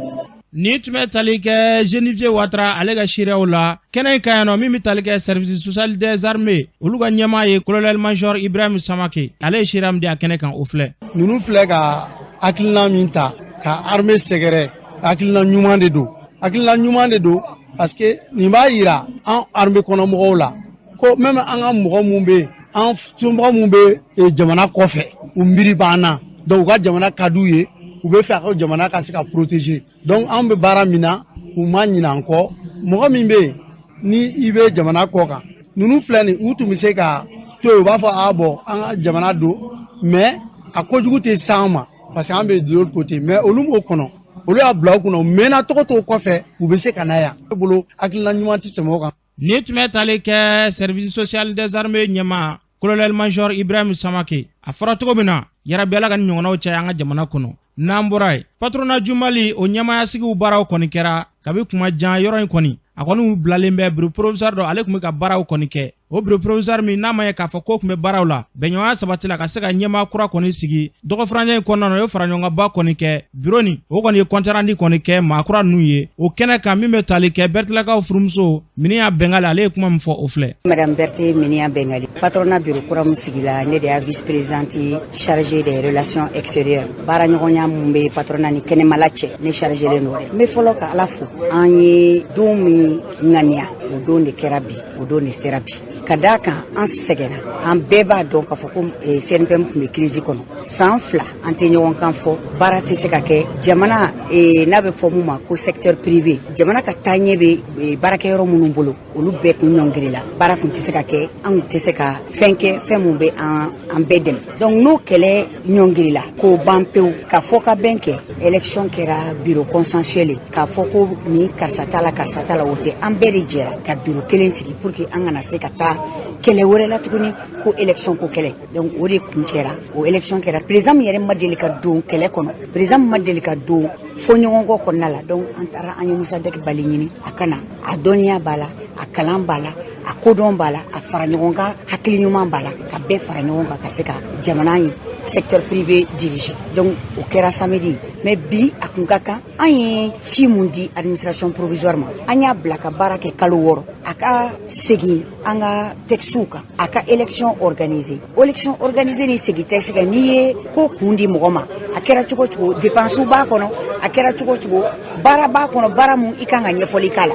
Ni tun bɛ tali kɛ Geneviève Ouattara ale ka seereyaw la kɛnɛ in kan yan nɔ, min bɛ tali kɛ service social des armées, olu ka ɲɛmaa ye colonel major Ibrahim Samake. Ale ye seereya min di a kɛnɛ kan, o filɛ. Ninnu filɛ ka hakilina min ta ka armée sɛgɛrɛ, hakilina ɲuman de don, hakilina ɲuman de don, parce que nin b'a yira an armée kɔnɔmɔgɔw la ko même an ka mɔgɔ mun bɛ yen, an somɔgɔ mun bɛ jamana kɔfɛ, u miiri b'an na. Donc u ka jamana ka d'u ye, u bɛ fɛ a ka jamana ka se ka protéger. Donc an bɛ baara min na, u ma ɲinɛ an kɔ. Mɔgɔ min bɛ yen ni i bɛ jamana kɔ kan, ninnu filɛ nin, u tun bɛ se ka to yen, u b'a fɔ a bɔn an ka jamana don, mais a kojugu tɛ s'an ma parce que an bɛ de l'autre côté. Mais olu m'o kɔnɔ, olu y'a bila u kunna, u mɛnna tɔgɔ t'o kɔfɛ, u bɛ se ka na yan. Ne bolo, hakilina ɲuman tɛ tɛmɛ o kan. Ni tun bɛ tali kɛ service social des armées ɲɛmaa colonel major Ibrahim Samake. A fɔra cogo min na, yarabi Ala ka ni ɲɔgɔnnaw caya an ka jamana kɔnɔ. N'an bɔra yen, patronat du Mali o ɲɛmaayasigiw baaraw kɔni kɛra kabi kuma jan. Yɔrɔ in kɔni, a kɔni bilalen bɛ bureau provisoire dɔ, ale tun bɛ ka baaraw kɔni kɛ. O bureau provisoire min n'a ma ye k'a fɔ k'o tun bɛ baaraw la, bɛnɲɔgɔnya sabati la ka se ka ɲɛmaa kura kɔni sigi. Dɔgɔfurancɛ in kɔnɔna na, o ye faraɲɔgɔnkanba kɔni kɛ. Bureau nin o kɔni ye compte rendu kɔni kɛ maa kura ninnu ye o kɛnɛ kan. Min bɛ tali kɛ Bɛrɛtilakaw furumuso Miniya Bɛngali, ale ye kuma min fɔ, o filɛ. Madame Berthe Miniya Bengali, patronat bureau kura min sigila, ne de y'a vice-présidente chargée des relations extérieures. Baara ɲɔgɔnya mun bɛ patronat ni kɛnɛmala cɛ, ne chargé len don dɛ. N bɛ fɔlɔ ka Ala fo, an ye don min ŋaniya, o don de kɛra bi, o don de sera bi. Ka d'a kan an sɛgɛnna, an bɛɛ b'a dɔn k'a fɔ ko CNPM tun bɛ crise kɔnɔ san 2, an tɛ ɲɔgɔn kan fɔ, baara tɛ se ka kɛ. Jamana n'a bɛ fɔ mun ma ko secteur privé, jamana ka taaɲɛ bɛ baarakɛyɔrɔ minnu bolo, olu bɛɛ kun ɲɔngirila, baara tun tɛ se ka kɛ, an tun tɛ se ka fɛn kɛ, fɛn mun bɛ an bɛɛ dɛmɛ. Donc n'o kɛlɛ ɲɔngirila k'o ban pewu, ka fɔ ka bɛn kɛ, élection kɛra bureau consensuel ye, k'a fɔ ko nin karisa t'a la, karisa t'a la, o tɛ. An bɛɛ de jɛra ka bureau kelen sigi pour que an kana se ka taa kɛlɛ wɛrɛ la tuguni ko élection ko kɛlɛ. Donc o de kun kɛra, o élection kɛra. Président min yɛrɛ ma deli ka don kɛlɛ kɔnɔ, président min ma deli ka don fo ɲɔgɔn kɔ kɔnɔna la. Donc an taara, an ye Musa Dɛki Bali ɲini a ka na. A dɔnniya b'a la, a kalan b'a la, a kodɔn b'a la, a fara ɲɔgɔn kan, hakili ɲuman b'a la, ka bɛɛ fara ɲɔgɔn kan ka se ka jamana in secteur privé diriger. Donc o kɛra samedi, mais bi a kun ka kan an ye ci mun di administration provisoire ma, an y'a bila ka baara kɛ kalo 6, a ka segin an ka textew kan, a ka élection organiser. Élection organiser ni segin texte kan, n'i ye ko kun di mɔgɔ ma, a kɛra cogo cogo, dépense b'a kɔnɔ, a kɛra cogo cogo, baara b'a kɔnɔ, baara mun i kan ka ɲɛfɔli k'a la.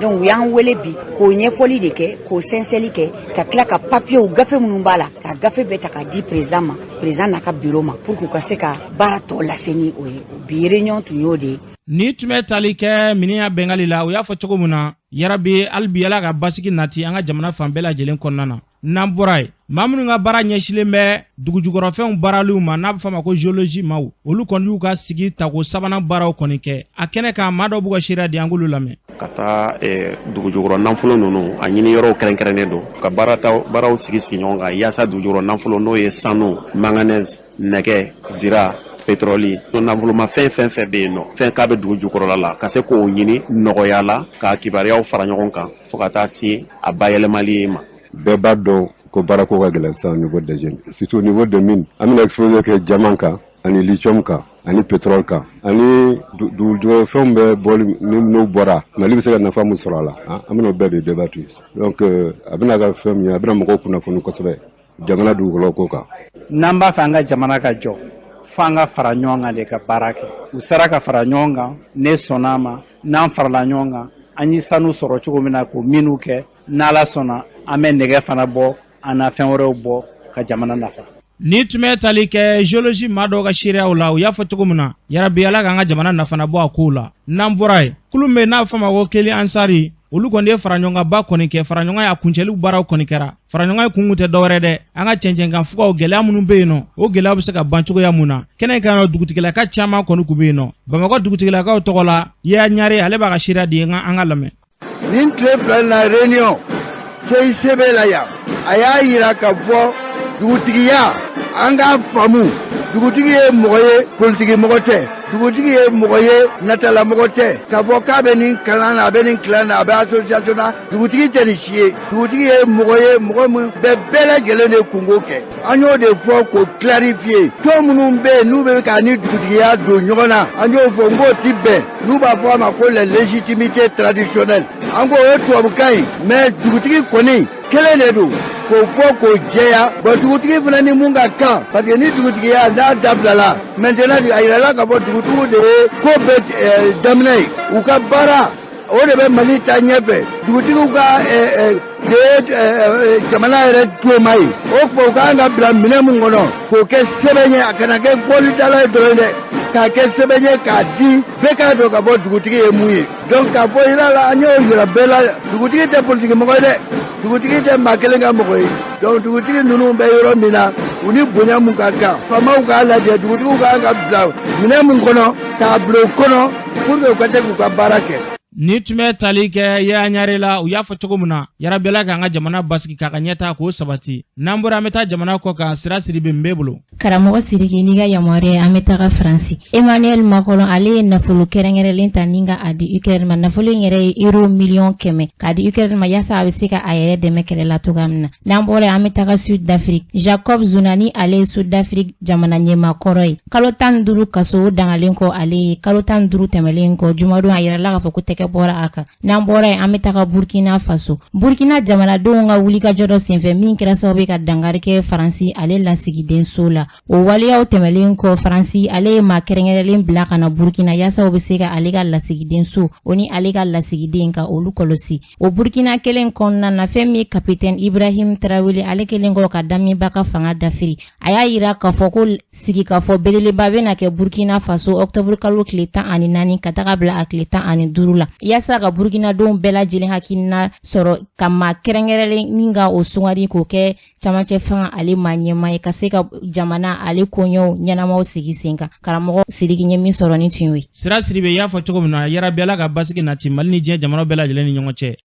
Donc u y'an wele bi k'o ɲɛfɔli de kɛ, k'o sɛnsɛnli kɛ, ka tila ka papiyew, gafe minnu b'a la, ka gafe bɛɛ ta ka di président ma, président n'a ka bureau ma, pour k'u ka se ka baara tɔ lase ni o ye. Bi réunion tun y'o de ye. Ni tun bɛ tali kɛ Miniya Bɛngali la, u y'a fɔ cogo min na, yarabi hali bi Ala ka basigi nati an ka jamana fan bɛɛ lajɛlen kɔnɔna na. N'an bɔra yen, maa minnu ka baara ɲɛsilen bɛ dugujukɔrɔfɛnw baaraliw ma, n'a bɛ fɔ a ma ko géologie maaw, olu kɔni y'u ka sigi tako sabanan baaraw kɔni kɛ a kɛnɛ kan. Maa dɔw b'u ka seereya di, an k'olu lamɛn. Ka taa dugujukɔrɔ nafolo ninnu a ɲini yɔrɔw kɛrɛnkɛrɛnnen don, ka baaraw sigi sigi ɲɔgɔn kan yaasa dugujukɔrɔ nafolo, n'o ye sanu, manganèse, nɛgɛ, zira, pétrole, nafolomafɛn fɛn fɛn bɛ yen nɔ, fɛn k'a bɛ dugu jukɔrɔla la, ka se k'o ɲini nɔgɔya la, k'a kibaruyaw fara ɲɔgɔn kan fo ka taa se a bayɛlɛmali ma. Bɛɛ b'a dɔn ko baarako ka gɛlɛn sisan au niveau des jeunes, surtout au niveau des mines. An bɛna exposé kɛ diamant kan ani lithium kan ani pétrole kan ani dugujukɔrɔfɛnw bɛ bɔli n'o bɔra, Mali bɛ se ka nafa mun sɔrɔ a la, an bɛna o bɛɛ de débattre. Donc a bɛna ka fɛn min ye, a bɛna mɔgɔw kunnafoni kosɛbɛ jamana dugukolo ko kan. N'an b'a fɛ an ka jamana ka jɔ, f'an ka fara ɲɔgɔn kan de ka baara kɛ. U sera ka fara ɲɔgɔn kan, ne sɔnna a ma. N'an farala ɲɔgɔn kan, an ye sanu sɔrɔ cogo min na k'o minnu kɛ, n'Ala sɔnna, an bɛ nɛgɛ fana bɔ, an na fɛn wɛrɛw bɔ ka jamana nafa. Ni tun bɛ tali kɛ géologie maa dɔw ka seereyaw la, u y'a fɔ cogo min na, yarabi Ala k'an ka jamana nafana bɔ a kow la. N'an bɔra yen, kulu min n'a bɛ fɔ a ma ko Keli Ansari, olu kɔni ye faraɲɔgɔnkanba kɔni kɛ. Faraɲɔgɔn y'a kuncɛli baaraw kɔni kɛra. Faraɲɔgɔn ye kun tɛ dɔwɛrɛ dɛ, an ka cɛncɛnkan fugaw, gɛlɛya minnu bɛ yen nɔ, o gɛlɛya bɛ se ka ban cogoya mun na. Kɛnɛ kan nɔ, dugutigilaka caman kɔni kun bɛ yen nɔ. Bamakɔ dugutigilakaw tɔgɔ la, Yaya Ɲare, ale b'a ka seereya di, an ka lamɛn. Nin tile 2 na réunion CICB la yan, a y'a yira k'a fɔ dugutigiya An k'a faamu, dugutigi ye mɔgɔ ye, politiki mɔgɔ tɛ. Dugutigi ye mɔgɔ ye, natalamɔgɔ tɛ. K'a fɔ k'a bɛ nin kalan na, a bɛ nin kilan na, a bɛ association na, dugutigi tɛ nin si ye. Dugutigi ye mɔgɔ ye, mɔgɔ min bɛ bɛɛ lajɛlen de kunko kɛ. An y'o de fɔ k'o clarifier. Tɔn minnu bɛ yen n'u bɛ k'a ni dugutigiya don ɲɔgɔn na, an y'o fɔ n k'o ti bɛn. N'u b'a fɔ a ma ko les légitimités traditionnelles, an ko o ye tubabukan ye, mais dugutigi kɔni kelen de don, k'o fɔ k'o jɛya. Bon, dugutigi fana ni mun ka kan, parce que ni dugutigiya n'a dabilala maintenant, a yirala k'a fɔ dugutigiw de ye ko bɛɛ daminɛ ye. U ka baara o de bɛ Mali ta ɲɛfɛ. Dugutigiw ka de ye jamana yɛrɛ tuloma ye. O tuma, u ka kan ka bila minɛn mun kɔnɔ k'o kɛ sɛbɛn ye, a kana kɛ fɔlidala ye dɔrɔn dɛ, k'a kɛ sɛbɛn ye k'a di bɛɛ k'a dɔn k'a fɔ dugutigi ye mun ye. Donc k'a fɔ yira la, an y'o yira bɛɛ la, dugutigi tɛ politiki mɔgɔ ye dɛ, dugutigi tɛ maa kelen ka mɔgɔ ye. Donc dugutigi ninnu bɛ yɔrɔ min na, u ni bonya mun ka kan, faamaw k'a lajɛ, dugutigiw ka kan ka bila minɛn mun kɔnɔ, k'a bila o kɔnɔ pour que u ka se k'u ka baara kɛ. Ni tun bɛ tali kɛ Yaya la, u y'a fɔ cogo min na, yarabi Ala k'an ka jamana basigi, k'a ka ɲɛta k'o sabati. N'an bɔra, an bɛ taa jamana kɔ kan. Sira Siribe n b'e bolo. Karamɔgɔ Siriki, n'i ka yamaruya, an bɛ taga Faransi. Emmanuel Macron, ale ye nafolo kɛrɛnkɛrɛnlen ta ni ka a di Ukraine ma. Nafolo in yɛrɛ ye euro miliyɔn 100 k'a di Ukraine ma, yaasa a bɛ se ka a yɛrɛ dɛmɛ kɛlɛ la cogoya min na. N'an bɔra, an bɛ taga Sud d'Afrique. Jacob Zuma, ni ale ye Sud d'Afrique jamana ɲɛmaa kɔrɔ ye, kalo 15 kaso o dangalen kɔ ale ye, kalo 15 tɛmɛlen kɔ, jumadon a yirala k'a fɔ ko tɛgɛ bɔra a kan. N'an bɔra yen, an bɛ taga Burkina Faso. Burkina jamanadenw ka wulikajɔ dɔ senfɛ min kɛra sababu ye ka dankari kɛ Faransi ale lasigidenso la, o waleyaw tɛmɛlen kɔ, Faransi ale ye maa kɛrɛnkɛrɛnlen bila ka na Burkina, yaasa o bɛ se ka ale ka lasigidenso o ni ale ka lasigiden ka olu kɔlɔsi. O Burkina kelen kɔnɔna na, fɛn min ye kapitɛn Ibrahim Tarawele, ale kelen kɔ ka Damiba ka fanga dafiri, a y'a yira k'a fɔ ko sigikafɔ belebeleba bɛna kɛ Burkina Faso ɔktɔburu kalo tile 14 ka taga bila a tile 15 la, yaasa ka burukinadenw bɛɛ lajɛlen hakilina sɔrɔ, ka maa kɛrɛnkɛrɛnlen min ka o sugandi k'o kɛ camancɛ fanga ale maa ɲɛmaa ye, ka se ka jamana ale koɲɛw ɲɛnamaw sigi sen kan. Karamɔgɔ Sidiki, ɲɛ min sɔrɔ ni tun y'o ye. Sira Siribe, y'a fɔ cogo min na, yarabi Ala ka basigi nati Mali ni diɲɛ jamana bɛɛ lajɛlen ni ɲɔgɔn cɛ.